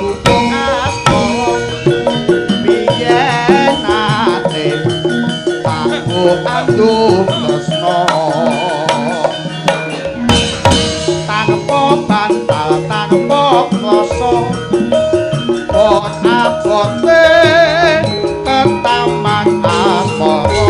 gubuk asmara biyen nate aku andum tresna tanpa bantal tanpa kloso bot abote ketaman asmara.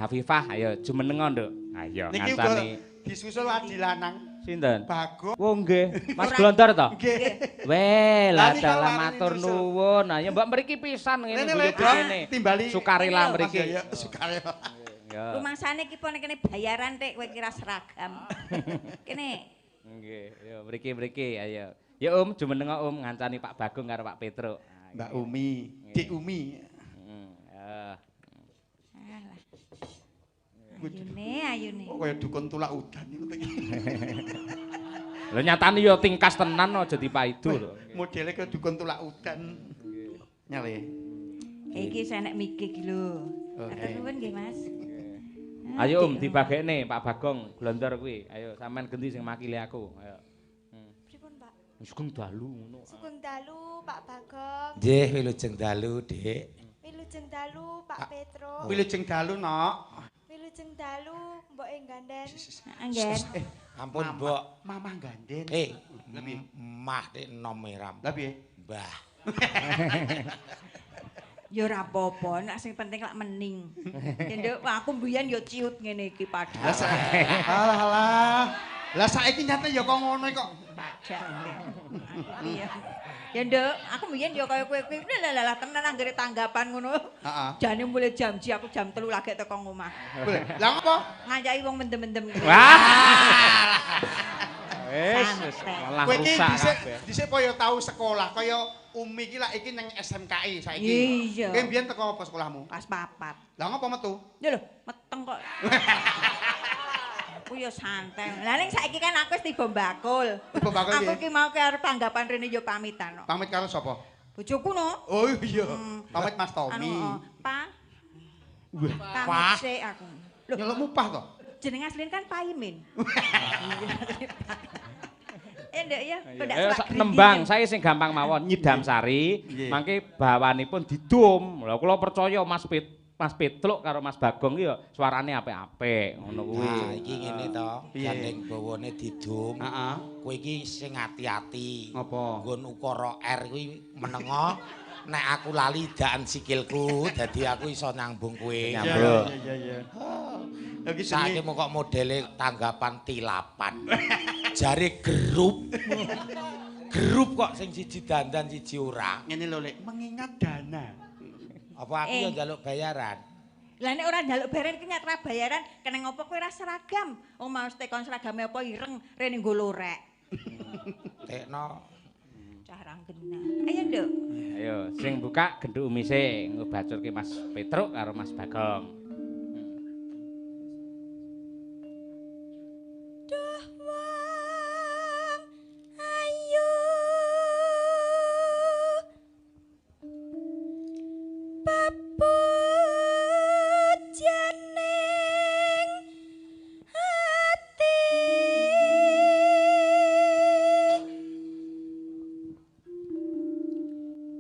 Hafifah, ayo jumenengo, Nduk. Ayo ngancani. Disusul adi lanang. Sinten? Bagong. Oh nggih, Mas Glondor to? Nggih. Weh, lah dalah matur nuwun. Ayo mbok mriki pisan ngene guyub kene. Timbali sukarela mriki. Ya sukarela. Ya. Rumangsane iki pon kene bayaran Tik, kowe kira seragam. Kene. Nggih, yo mriki-mriki ayo. Ya Om, jumenengo Om ngancani Pak Bagong karo Pak Petruk. Mbak Umi, Dik Umi. Heeh. Ayune, ayune. Kok kaya dukun tulak udan iku to iki. Lho nyatane ya tingkas tenan aja dipaidu lho. Modele kaya dukun tulak udan. Nggih. Nyale. Iki senek mike iki lho. Matur nuwun nggih, Mas. Ayo Om dibagekne Pak Bagong glondor kuwi. Ayo sampean genti sing makili aku. Ayo. Pripun, Pak? Sugeng dalu ngono. Sugeng dalu Pak Bagong. Nggih, wilujeng dalu, Dik. Wilujeng dalu Pak Petro. Wilujeng dalu, Nok. Wilujeng dalu mboke ganden. Nggih. Ampun, Mbok. Mamah ganden. Lha piye? Mah dik enom ram. Lah piye? Mbah. Ya ora apa-apa, nek sing penting lak mening. Ya Nduk, aku mbiyen ya ciut ngene iki padahal. Alah alah. Lah saiki nyata ya kok ngono kok. Iya. Ya Nduk, aku mbiyen ya kaya kowe kuwi. Lah lah tenan anggere tanggapan ngono. Heeh. Jane mulai jam 1 aku jam 3 lagi teko ngomah. Lah ngopo? Ngancaki wong mendem-mendem. Wah. Wis wis malah Kowe iki rusak dhisik kabeh. dhisik kaya tau sekolah, kaya Umi iki lak iki nang SMKI saiki. Iya. Kowe mbiyen teko apa sekolahmu? Kelas 4. Lah ngopo metu? Ya lho, meteng kok. Aku ya santai. Lah ning saiki kan aku wis tiba mbakul. Tiba mbakul Aku piye? iki mau ke arep tanggapan rene ya pamitan kok. Pamit karo sapa? Bojoku no. Oh iya. Pamit Mas Tommy. Anu, Pa. Wah, Pamit sik aku. Lho, nyelukmu pah to? jeneng asline kan Paimin. Nduk ya, kok ndak Ayo selak nembang, saya sing gampang mawon nyidam sari, mangke bawanipun didum. Lha kula percaya Mas Mas Petruk karo Mas Bagong iki ya suarane apik-apik ngono kuwi. Nah, iki ngene to, gandeng bawane didum. Heeh. Kowe iki sing ati-ati. Ngopo? Nggon ukara R kuwi menengo. Nek aku lali dakan sikilku, dadi aku iso nyambung kowe. Nyambung. Iya iya iya. Iki Saiki jenenge mung kok modele tanggapan tilapan. Jare grup. Grup kok sing siji dandan siji ora. ngene lho Lek, mengingat dana. Apa aku yo njaluk bayaran? Lah nek ora njaluk bayaran ki nyatra bayaran, kena ngopo kowe ora seragam? Wong mau tekon seragame apa ireng, rene nggo lorek. Tekno Cah ra genah. Ayo, Nduk. Ayo sing buka genduk Umi sing ngobacurke Mas Petruk karo Mas Bagong. Duh wong ayu papujaning ati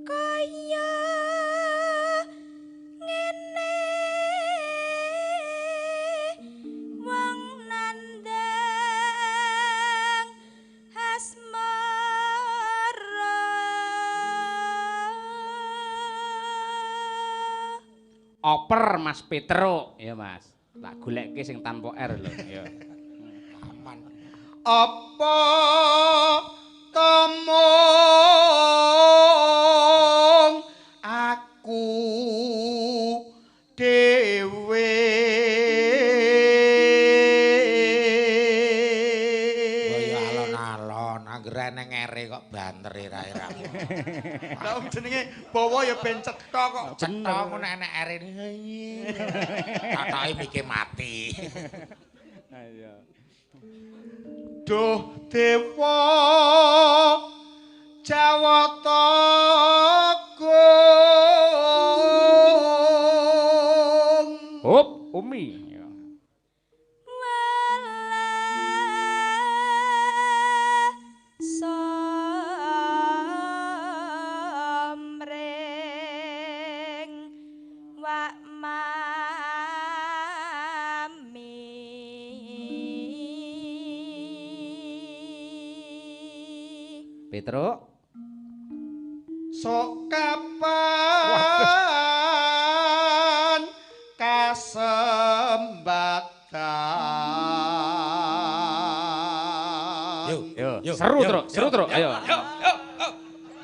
kaya ngene wong nandang asmara. Oper Mas Petruk ya Mas. Tak goleke sing tanpa R lho ya. aman. Apa temung aku dhewe? Kaya alon-alon, anggere neng ere kok banter ira-iramu. Lah wong jenenge bawa ya ben cetha kok. Cetha ngono enek ere. Tatoke mikir mati. Ayo. Duh dewa Jawata Agung. Hop, Umi. Somring wak mami. Petruk. Sok kapan kasembatan. Yo, Yo, seru, Truk, seru, Truk. Ayo.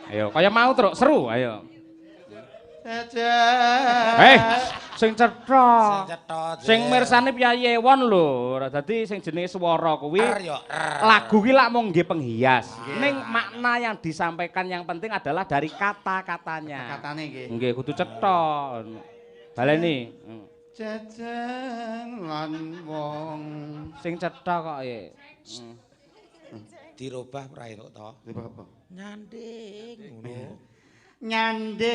Ayo, kaya mau, Truk, seru, ayo. Eh, sing cetha. Sing cetha. Sing mirsani piyayi Ewon lho. Dadi sing jenenge swara kuwi lagu ki lak mung nggih penghias. Ning makna yang disampaikan yang penting adalah dari kata-katanya. Katane nggih. Nggih, kudu cetha. Baleni. Jejeng lan wong. Sing cetha kok ya. Dirubah ora entuk to? Dirubah apa? Nyanding ngono. Nyanding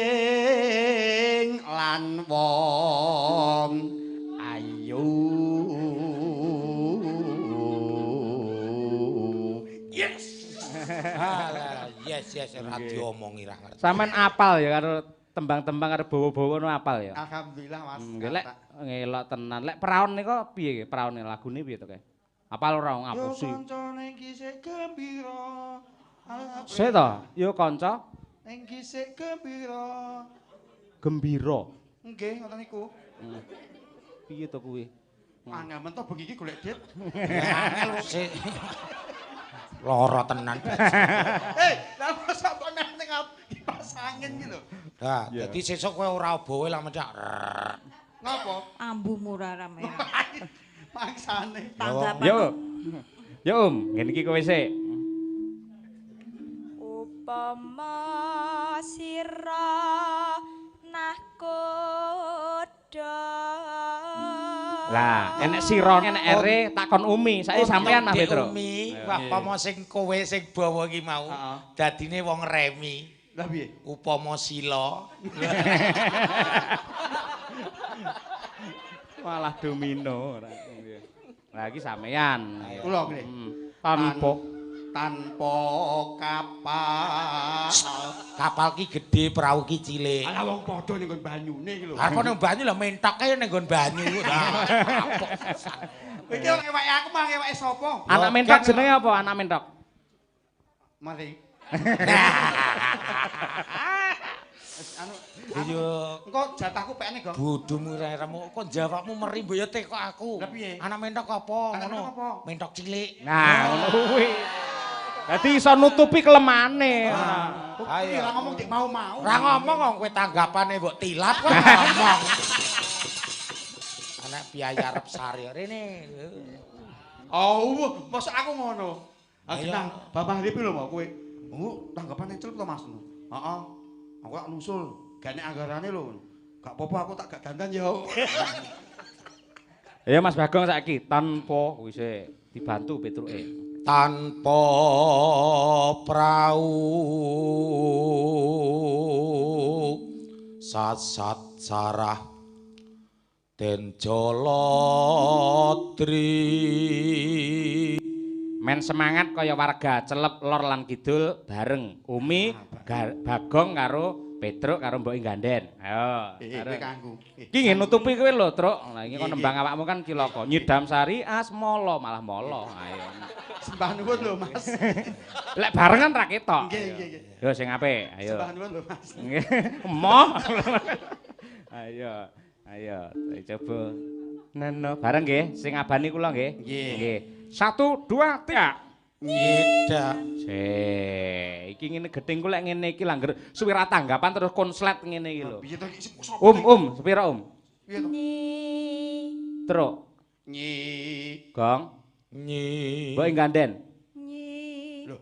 lan wong ayu. Yes. Alah, yes yes ora diomongi ra ngerti. Sampeyan apal ya karo tembang-tembang karo bawa-bawa no apal ya? Alhamdulillah Mas. Nggih lek ngelok tenan. Lek praon nika piye praone lagune piye to kae? Apal ora ngapusi. Yo kanca ning kisik gembira. Sik to, yo kanca ning kisik gembira. Gembira. Nggih, ngoten niku. Piye to kuwi? Angel mentok bengi iki golek dit. Angel sik. Lara tenan. Eh, lah mosok kok nang ning kipas angin iki lho. Lah, dadi sesuk kowe ora obowe lah mecak. Napa? Ambu murah rame. Mangsane. Tanggapan. Yo. Yo Om, ngene iki kowe sik. Upama sira nahkoda. Lah, enek sira enek ere takon Umi. Saiki sampean Mas Petro. Umi, upama sing kowe sing bawa iki mau dadine wong remi. Lah piye? Upama sila. Malah domino ora. Lah iki sampean. Kula nggih. Tanpa kapal. Kapal ki gedhe, prau ki cilik. Alah wong padha ning nggon banyune iki lho. Arep ning banyu lah mentoke ning nggon banyu. Iki wong ewake aku mah ewake sapa? Anak mentok jenenge apa? Anak mentok. Mari. Anu, yo engko jatahku pekne, Gong. Bodhomu reremu kok jawabmu meri mbok ya tekok aku. Lah piye? Anak mentok apa ngono? Mentok cilik. Nah, ngono kuwi. Dadi iso nutupi kelemane. Ayo ora ngomong dik mau-mau. Ora ngomong kok kowe tanggapane mbok tilap kok ngomong. Anak biaya arep sari rene. Oh, mosok aku ngono. Ah tenang, Bapak Harip lho mau kowe. Oh, tanggapane celup to Mas. Heeh. Aku tak nusul, gak nek anggarane lho. Gak apa-apa aku tak gak dandan yo. Ayo Mas Bagong saiki tanpa kuwi sik dibantu Petruke. Tanpa prau sasat sarah den jaladri. Men semangat kaya warga Celep lor lan kidul bareng Umi, Bagong karo Petruk karo mboke ganden. Ayo. Kanggo. Iki nggih nutupi kowe lho, Truk. Lah iki kon nembang awakmu kan cilaka. Nyidam sari asmala malah mala. Ayo. Sembah nuwun lho, Mas. Lek barengan ra ketok. Nggih, nggih, nggih. Yo sing apik, ayo. Sembah nuwun lho, Mas. Nggih. Emoh. Ayo. Ayo, coba. Neno bareng nggih, sing abani kula nggih. Nggih. 1 2 3. Nyedak. Sik, iki ngene gethingku lek ngene iki langger suwi ra tanggapan terus konslet ngene iki lho. Piye to iki sapa? Sepira Om? Piye to? Truk. Nyi. Gong. Nyi. Mbok ganden. Nyi. Lho,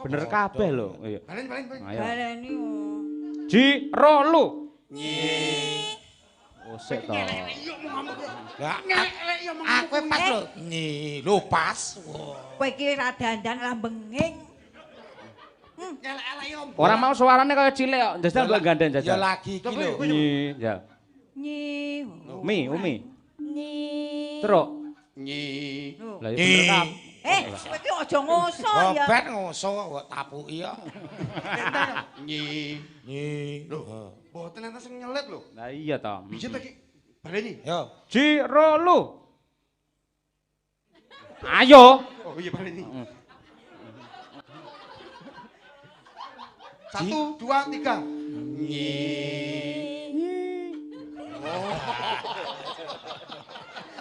bener kabeh lho. Iya. Balen. Ayo. Baleni. Ji ro lu. Nyi. Oh, sik to. Lah aku pas lho. Nyi, lho pas. Kowe iki ra dandan lah benging. Ngelek-elek yo. Ora mau suarane kaya cilik kok. Jajal mbok gandeng jajal. Ya lagi iki lho. Nyi, ya. Nyi. Mi, Umi. Nyi. Truk. Nyi. Lah ya bener kabeh. Eh, kowe iki aja ngoso ya. Ben ngoso kok tapuki kok. Nyi. Nyi. Lho, mboten enten sing nyelit lho. Lah iya to. Biji ta iki baleni. Yo. Jirolu. Ayo. Oh iya baleni. 1 2 3. Nyi.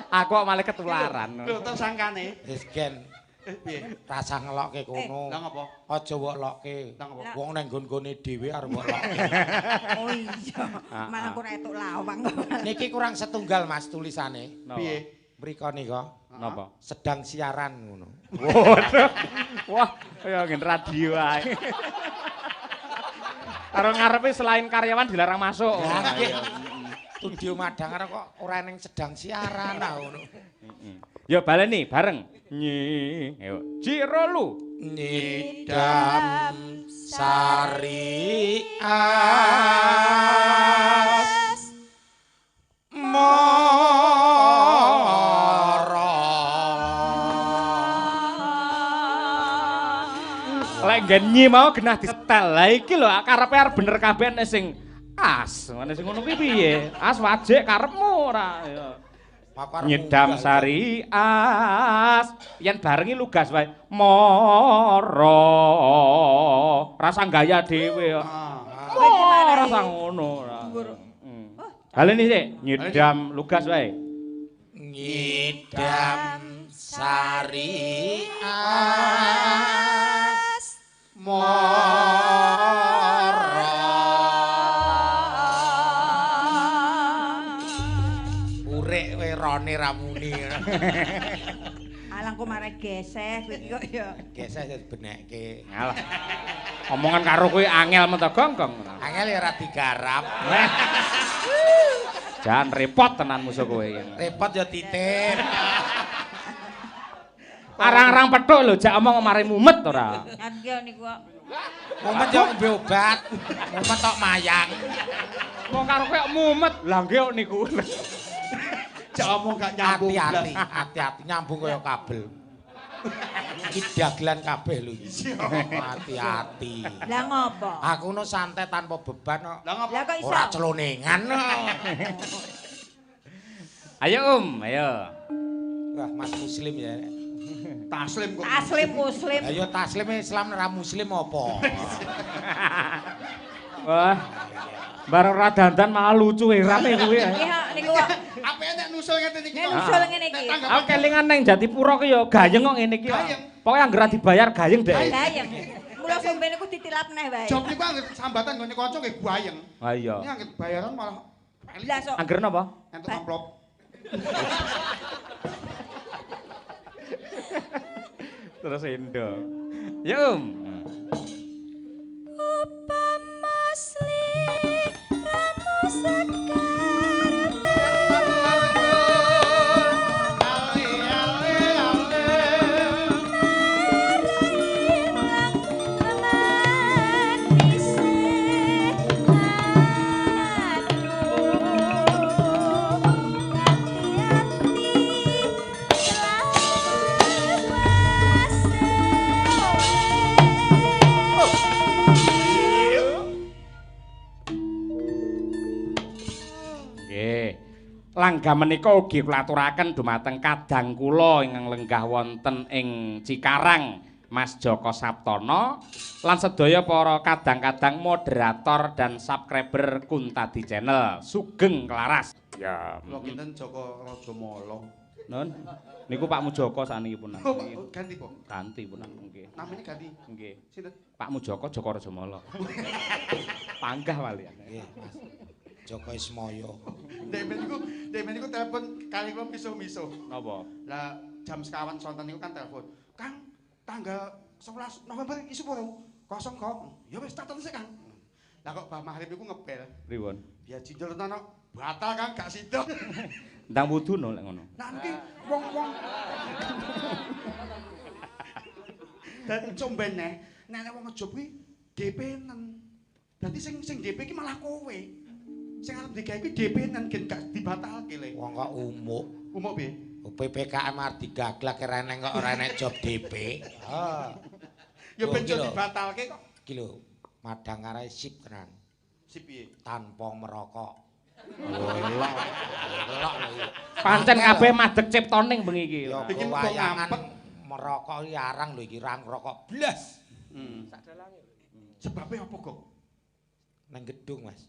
Aku kok malah ketularan. Lho, tersangkane. Wis gen. Piye? Rasa ngelokke kono. Lah ngopo? Aja mbok lokke. Lah ngopo? Wong nang nggon-nggone dhewe arep mbok lokke. Oh iya. Malah aku ora etuk lawang. Niki kurang setunggal Mas tulisane. Piye? Mriko nika. Napa? Sedang siaran ngono. Waduh. Wah, kaya nggen radio ae. Karo ngarepe selain karyawan dilarang masuk. Studio Madangkara kok ora ning sedang siaran ah ngono. Ya baleni bareng. Nyi. Ayo. Jirolu. Nyidam sari as mara. Lek nggen nyi mau genah disetel. Lah iki lho karepe arep bener kabeh nek sing as, ngene sing ngono kuwi piye? As wajik karepmu ora ya. Nyidam sari as, yen barengi lugas wae. Mara. Rasa gaya dhewe kok. Ora rasa ngono ora. Baleni sik, nyidam lugas wae. Nyidam sari as mara. Rone ramuni. Alang kok marah geseh kowe iki kok ya. Geseh wis benekke. Ngalah. Omongan karo kowe angel men to gongkong. Angel ya ora digarap. Jan repot tenan musuh kowe iki. Repot ya titip. Arang-arang pethuk lho jak omong mari mumet ora. Nggih niku kok. Mumet ya ngombe obat. Mumet tok mayang. Wong karo kowe mumet. Lah nggih kok niku. Jak omong gak nyambung. Hati-hati, hati-hati nyambung kaya kabel. Iki dagelan kabeh lho iki. Hati-hati. Lah ngopo? Aku no santai tanpa beban kok. Lah ngopo? Lah kok iso? Ora celonengan. Ayo Om, ayo. Wah, Mas Muslim ya. Taslim kok. Taslim Muslim. Ayo taslim Islam ora Muslim apa? Wah. Bareng ra dandan malah lucu herane kuwi. Iya niku kok. Apike nek nusul ngene iki. Nek nusul ngene iki. Aku kelingan nang Jatipura ki ya gayeng kok ngene iki. Pokoke anggere ra dibayar gayeng dek. Gayeng. Mula sombe niku ditilap neh wae. Job niku anggere sambatan nggone kanca nggih gayeng. Ha iya. Ini anggere bayaran malah Lah sok. Angger napa? Entuk amplop. Terus endo. Ya Om. Upama sliramu sekar Langga menika ugi kula aturaken dumateng kadang kula ingkang lenggah wonten ing Cikarang, Mas Joko Saptono lan sedaya para kadang-kadang moderator dan subscriber Kuntadi Channel. Sugeng Klaras. Ya. Kula kinten Joko Rajamala. Nun. Niku Pak Mujoko sakniki pun. Oh, ganti, Pak. Ganti pun nggih. Namanya ganti. Nggih. Sinten? Pak Mujoko Joko Rajamala. Panggah walian. Nggih, Mas. Joko Ismoyo. Dek niku telepon kali kula miso-miso. Napa? Lah jam sekawan sonten niku kan telepon. Kang, tanggal 11 November isu pora? Kosong kok. Ya wis tak sik, Kang. Lah kok Mbah Mahrib niku ngebel. Pripun? Biar jinjol tenan kok. Batal Kang gak sida. Ndang wudu no lek ngono. Nah niki wong-wong dan comben neh, nek wong ngejob kuwi DP-nen. Dadi sing DP iki malah kowe. Sing arep digawe kuwi DP-nen gen gak dibatalke le. Wong kok umuk. Umuk piye? PPKM arep digaglak ora eneng kok ora enek job DP. Ha. Ya ben dibatalke kok. Iki lho, madang arahe sip tenan. Sip piye? Tanpa merokok. Lho, lho. Pancen kabeh madeg ciptoning bengi iki. Iki wayangan merokok iki arang lho iki, rang rokok blas. Heeh. Sak dalange. Sebabe apa kok? Nang gedung, Mas.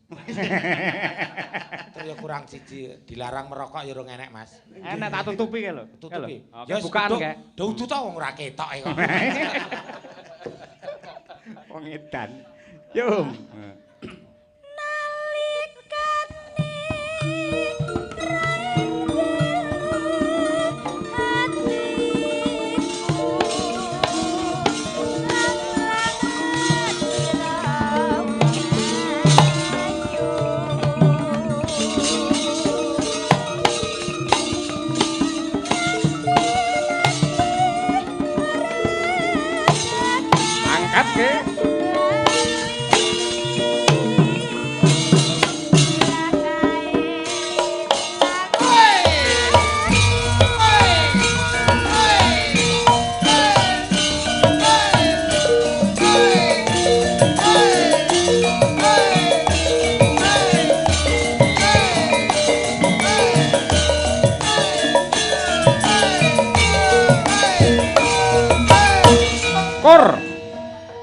Terus ya kurang siji, dilarang merokok ya urung enek, Mas. Enek tak tutupi kae lho. Tutupi. Ya bukaan kae. Dudu ta wong ora ketok e kok. Wong edan. Yo.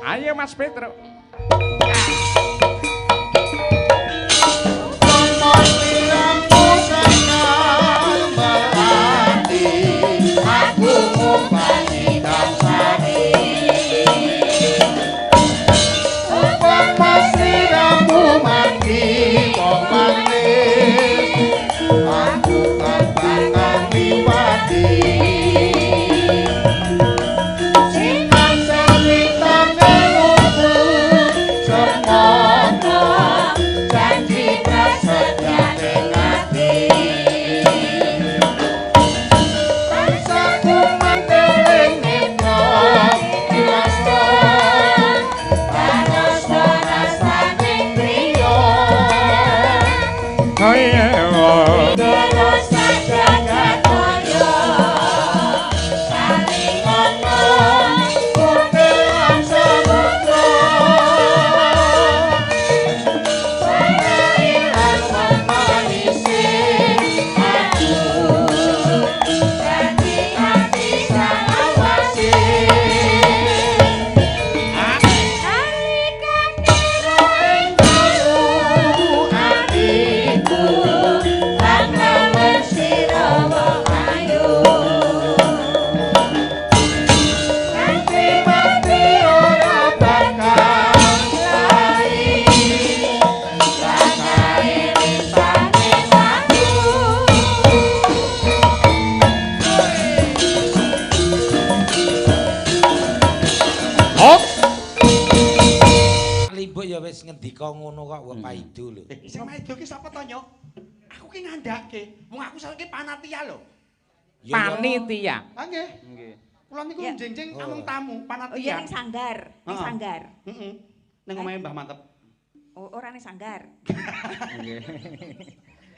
Ayo Mas Petro. Ngendika ngono kok wong paido lho. Sing maido ki sapa to, Nyok? Aku ki ngandhake. Wong aku saiki panitia lho. Panitia. Ha nggih. Nggih. Kula niku njeng-njeng amung tamu, panitia. Oh iya ning sanggar, ning sanggar. Heeh. Ning omahe Mbah Mantep. Oh, ora ning sanggar. Nggih.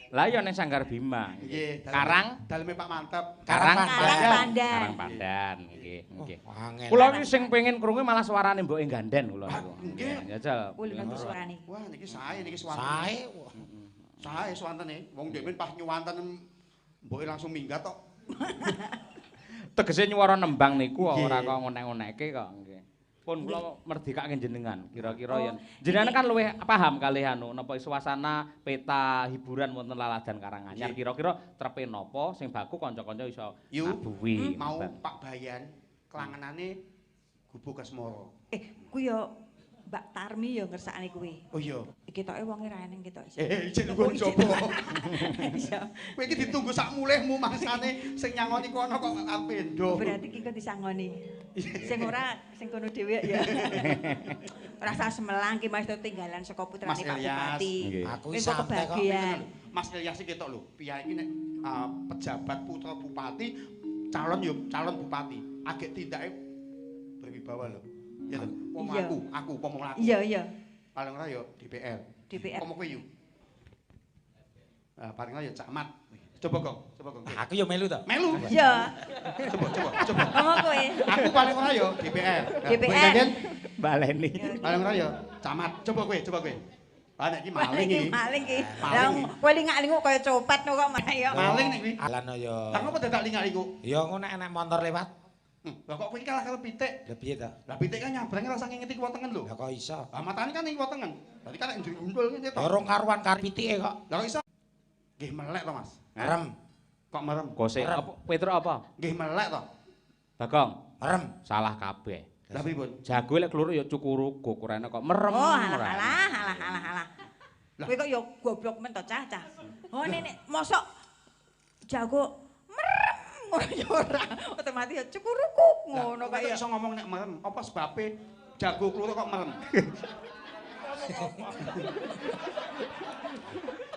Lah iya ning Sanggar Bima. Nggih. Karang daleme Pak Mantep. Karang Pandan. Karang Pandan. Nggih, nggih. Kula iki sing pengen krungu malah suarane mboke ganden kula niku. Nggih. Jajal. Kuwi lho suarane. Wah niki sae niki suwantene. Sae. Sae suwantene. Wong dhewe pas nyuwanten mboke langsung minggat tok. Tegese nyuwara nembang niku ora kok ngonek-ngonekke kok. Nggih. Pun kula merdikake jenengan kira-kira yen jenengan kan luwih paham kalih anu napa suasana peta hiburan wonten Laladan Karanganyar kira-kira trepe napa sing baku kanca-kanca iso nabuhi. Mau Pak Bayan kelangenane Gubuk Asmara. Kuwi ya Mbak Tarmi ya ngersakne kuwi. Oh iya. Ketoke wonge ra eneng ketok. Ijek nunggu njaba. Kowe iki ditunggu sak mulihmu mangsane sing nyangoni kono kok arep endo. Berarti ki kok disangoni. Sing ora sing kono dhewe ya. Rasa semelang ki Mas tinggalan saka putrane Pak Bupati. Aku santai kok. Mas Ilyas iki ketok lho. Piye iki nek pejabat putra bupati, calon yo calon bupati. Agek tindake berwibawa lho. Ya to. Pomo aku pomo aku. Iya, iya. Paling ora yo DPR. DPR. Pomo kowe yo. Ah, paling ora yo camat. Coba Gong, coba Gong. Aku yo melu to. Melu. Iya. Coba, coba, coba. Pomo kowe. Aku paling ora yo DPR. DPR. Baleni. Paling ora yo camat. Coba kowe, coba kowe. Ah nek iki maling iki. Maling iki. Lah kowe lingak-linguk kaya copet no kok malah yo. Maling nek kuwi. Alan yo. Lah ngopo dadak lingak-linguk? Ya ngono nek enek motor lewat. Lah kok kowe kalah karo pitik? Lah piye to? Lah pitik kan nyabrang ora saking ngeti kiwa tengen lho. Lah kok iso? Lah matane kan ning kiwa tengen. Berarti kan nek ndundul ngene to. Ora karuan karo pitike kok. Lah kok iso? Nggih melek to, Mas. Merem. Kok merem? Kose apa Petruk apa? Nggih melek to. Bagong. Merem. Salah kabeh. Lah pripun? Jago lek kluruk ya cukuruguk kurene kok merem. Oh, alah alah alah alah alah. Kowe kok ya goblok men to cah-cah. Oh nek mosok jago merem ngono ya ora. Otomatis ya cukuruguk ngono kok ya. Iso ngomong nek merem, apa sebabe jago kluruk kok merem?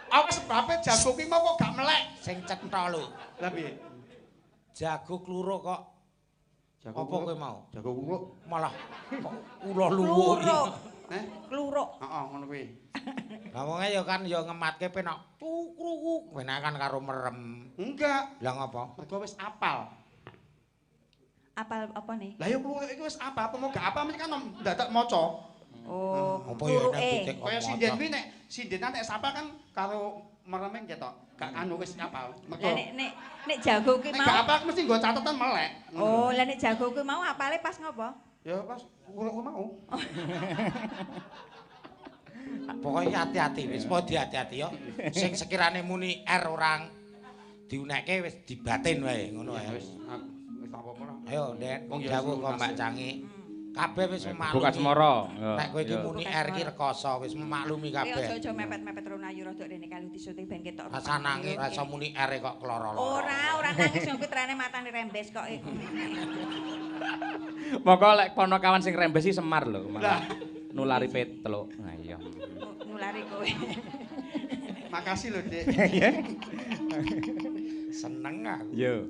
Apa sebabe jago ki mau kok gak melek? Sing cetha lho. Lah piye? Jago kluruk kok jago apa kowe mau? Jago kluruk malah kok ula luwuk. Heh? Kluruk. Heeh, ngono kuwi. Lah wonge ya kan ya ngematke penak cukrukuk, penak kan karo merem. Enggak. Lah ngopo? Mergo wis apal. Apal apa nih? Lah ya kluruk iki wis apal, apa mau gak apal mesti kan dadak maca. Oh, apa ya nek pitik kaya sinden kuwi nek sindenan nek sapal kan karo mereme ketok. Gak anu wis apal. Lah nek nek nek jago kuwi mau. Nek gak apal mesti nggo catatan melek. Oh, lah nek jago kuwi mau apale pas ngopo? Ya pas kluruk mau. Pokoke hati-hati wis padha hati-hati ya. Sing sekirane muni R orang diunekke wis dibatin wae ngono wae. Wis wis apa-apa lah. Ayo, Ndek, wong dawuh kok Mbak Cangi. Kabeh wis memaklumi. Buka semara. Nek kowe iki muni R iki rekoso wis memaklumi kabeh. Aja-aja mepet-mepet Ronayu rada rene kalu disuting ben ketok. Rasa nangis, rasa muni R kok kloro-loro. Ora, ora nangis wong kuwi trene matane rembes kok. Monggo lek ponokawan sing rembes iki Semar lho malah nulari petluk. Nah iya. Nulari kowe. Makasih lho, Dik. Seneng aku. Yo.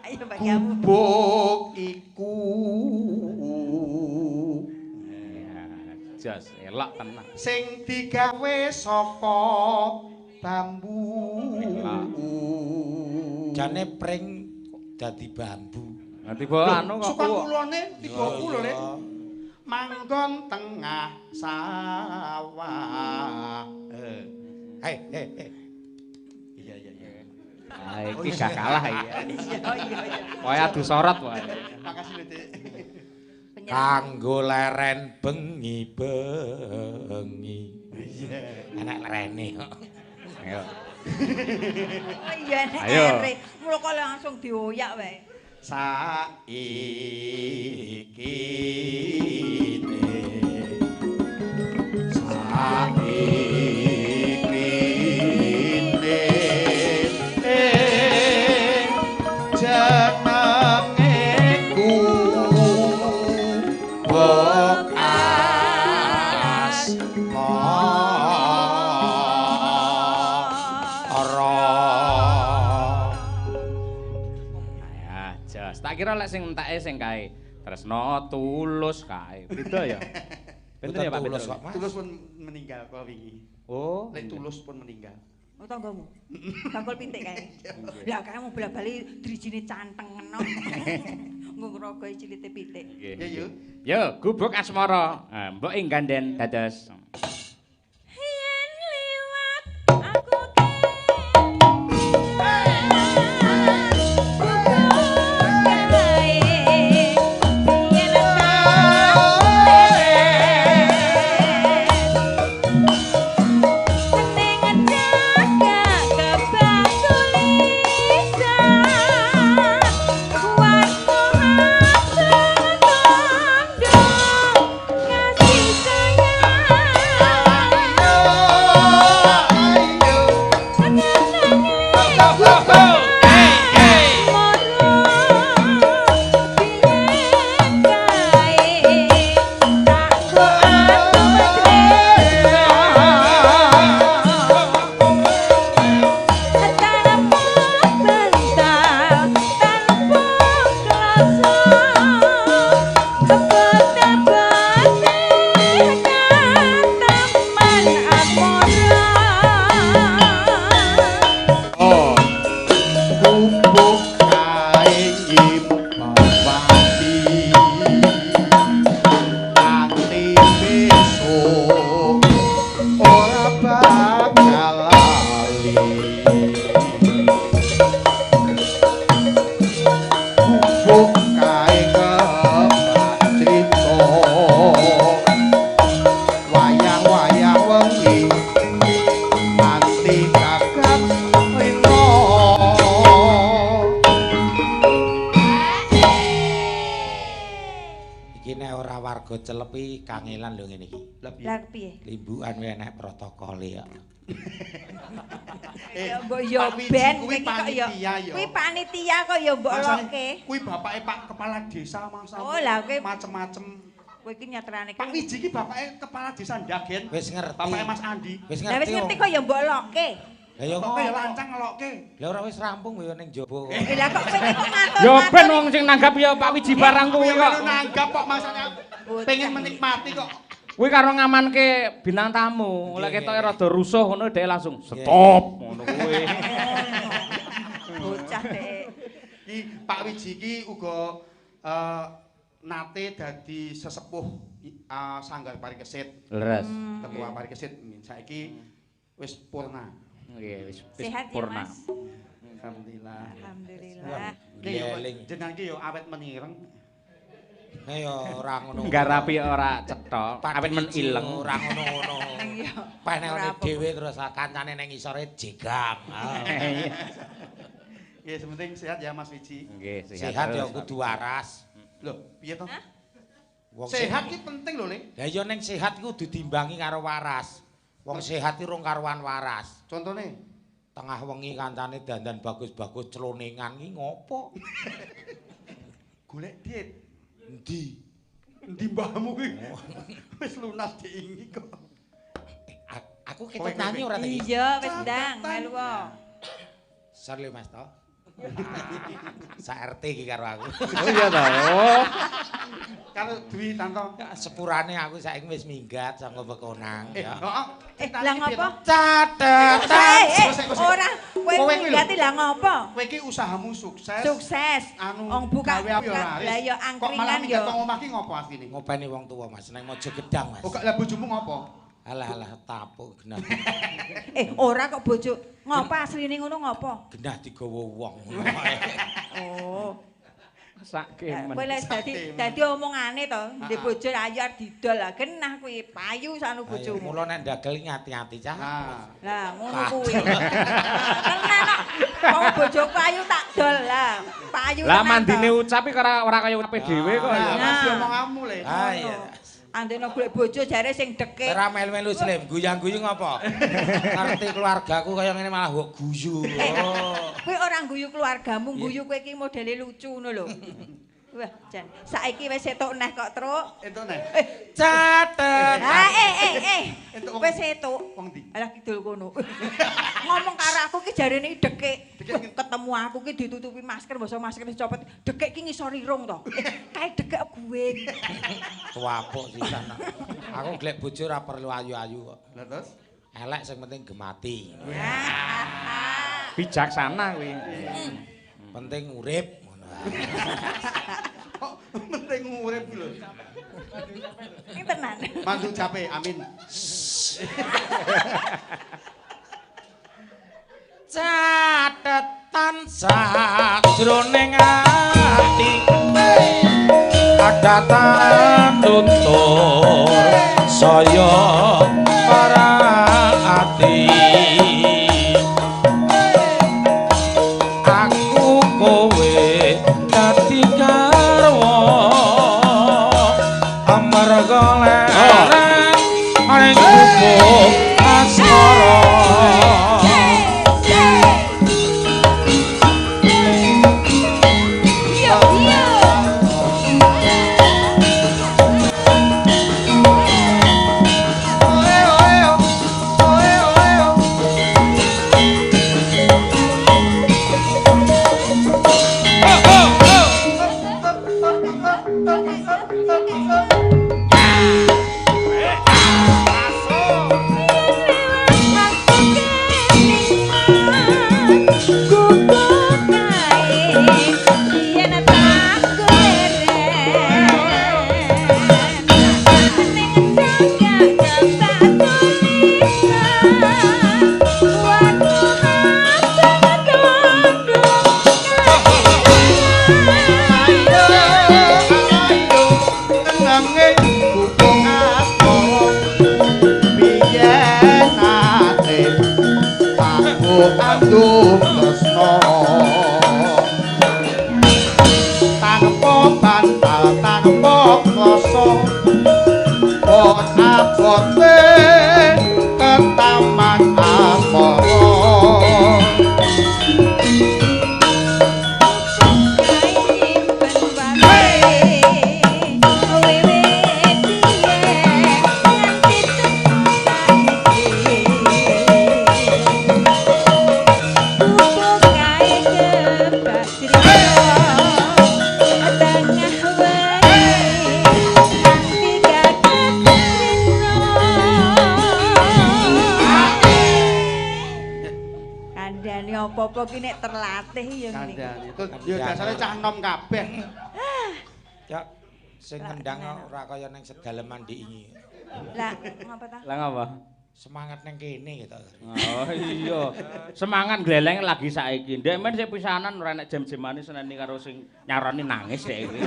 Ayo Pak Kamu. Gubuk iku. Ya, jos elok tenan. Sing digawe saka bambu. Jane pring dadi bambu. Nah, tiba anu kok. Sukan kulone tiba ku lho, Lek. Manggon tengah sawah. Hei, hei, hei. Iya, iya, iya. Ah, iki gak kalah iki. Iya, iya, iya. Kaya adu sorot wae. Makasih lho, Dik. Kanggo leren bengi-bengi. Iya. Enak lerene kok. Ayo. Oh iya nek ere. Mula kok langsung dioyak wae. Saiki Tak kira lek sing entake sing kae Tresno tulus kae. Beda ya? Benten ya Pak Tulus Petro? kok, Mas. Tulus pun meninggal kala wingi. Oh, Lek Tulus pun meninggal. Oh tanggamu. Bakul pitik kae. Lah kae mau bola-bali drijine canteng no. Ngrogoki cilite pitik. Nggih. Ya yo. Yo, gubuk asmara. Ah, mbok ing ganden dados. Yen liwat aku kasih sayang. Iki nek ora warga Celep iki kangelan lho ngene iki. Lah piye? Limbukan kuwi enek protokole kok. Ya mbok yo ben kowe iki kok yo. Kuwi panitia kok yo mbok loke. Kuwi bapake Pak Kepala Desa mangsa. Oh lah kowe macem-macem. Kowe iki nyatrane. Pak Wiji iki bapake Kepala Desa Ndagen. Wis ngerti. Bapake Mas Andi. Wis ngerti. Lah wis ngerti kok yo mbok loke. Lah yo kok ya lancang ngelokke. Lah ora wis rampung yo ning jaba. Lah kok kowe iki kok matur. Yo ben wong sing nanggap ya Pak Wiji barang kuwi kok. Nanggap kok masane pengen menikmati kok. Kuwi karo ngamanke bintang tamu. Lek ketoke rada rusuh ngono dhek langsung stop ngono kuwi. Bocah dhek. Iki Pak Wiji iki uga nate dadi sesepuh Sanggar Parikesit. Leres. Ketua Parikesit saiki wis purna. Nggih, wis sehat purna. Ya, Mas. Alhamdulillah. Alhamdulillah. Nggih, jenengan ki yo awet menireng. Nah ya ora ngono. Nggarapi ora cetha, awet men ileng ora ngono-ngono. Penene dhewe terus kancane ning ngisore jegang. Nggih, sing penting sehat ya Mas Wiji. Nggih, sehat. Sehat ya kudu waras. Lho, piye to? Wong sehat ki penting lho, Le. Lah iya ning sehat ki kudu diimbangi karo waras. Wong sehat ki rong karuan waras. Contone tengah wengi kancane dandan bagus-bagus celonengan ki ngopo? Golek duit. Endi? Endi mbahmu kuwi? Wis lunas diingi kok. Aku ketok nyanyi ora ta iki? Iya, wis ndang melu wae. Sorry Mas to. Sa RT iki karo aku. Oh iya ta. Oh. Karo Dwi Tanto. Sepurane aku saiki wis minggat saka Bekonang ya. Heeh. Lah ngopo? Catetan. Ora, kowe minggat lah ngopo? Kowe iki usahamu sukses. Sukses. Anu wong buka. Lah ya angkringan kok malah minggat yo. Kok omah ki ngopo asline? Ngopeni wong tuwa Mas, nang Mojo Gedang Mas. Oh, lah bojomu ngopo? Alah alah tapuk genah. Ora kok bojo ngopo asline ngono ngopo? Genah digawa wong. Oh. Sakke men. Kowe lek dadi omongane to, ndek bojo ayu arep didol lah genah kuwi payu sanu bojomu. Mula nek ndagel ngati-ati cah. Lah ngono kuwi. Tenan kok. Wong bojoku ayu tak dol lah. Payu. Lah mandine ucap iki ora kaya ucape dhewe kok ya. Mas omonganmu le. Ah iya. Andene golek bojo jare sing dekek. Ora melu-melu slim, guyang-guyu ngopo? Ngerti keluargaku kaya ngene malah mbok guyu. Oh. Kuwi ora guyu keluargamu, guyu kowe iki modele lucu ngono lho. Wah, jan. Saiki wis entuk neh kok, Truk. Entuk neh. Catet. Wis entuk. Wong ndi? Alah kidul kono. Ngomong karo aku ki jarene dekek. Ketemu aku ki ditutupi masker, mbasa masker dicopot. Dekek ki ngisor irung to. Kae dekek gue. Tuapuk sisan. Aku golek bojo ora perlu ayu-ayu kok. Lah terus? Elek sing penting gemati. Bijaksana kuwi. Penting urip ngono. Kok penting urip lho. Ini tenan. Mantu cape, amin. Catetan sajroning ati adatan tutur saya para ati aku kowe dadi garwa amarga leren ning gubuk asmara. Ayo. Apa ki nek terlatih ya ngene iki. Kandhane. Terus ya dasare cah nom kabeh. Ya sing ngendang ora kaya ning sedaleman diingi. Lah, ngapa ta? Lah ngapa? Semangat ning kene gitu. Oh iya. Semangat gleleng lagi saiki. Ndek men sik pisanan ora nek jam-jamane seneni karo sing nyarani nangis dek iki.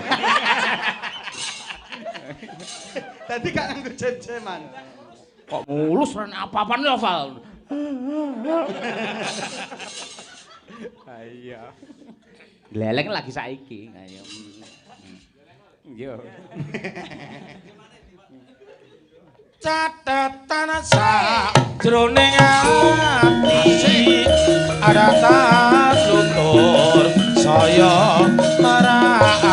Dadi gak nganggo jam-jaman. Kok mulus ora nek apa-apane lho, Val. Iya. Gleleng lagi saiki. Ayo. Iya. Catetan sak jroning ati ada tas lutur saya marakake.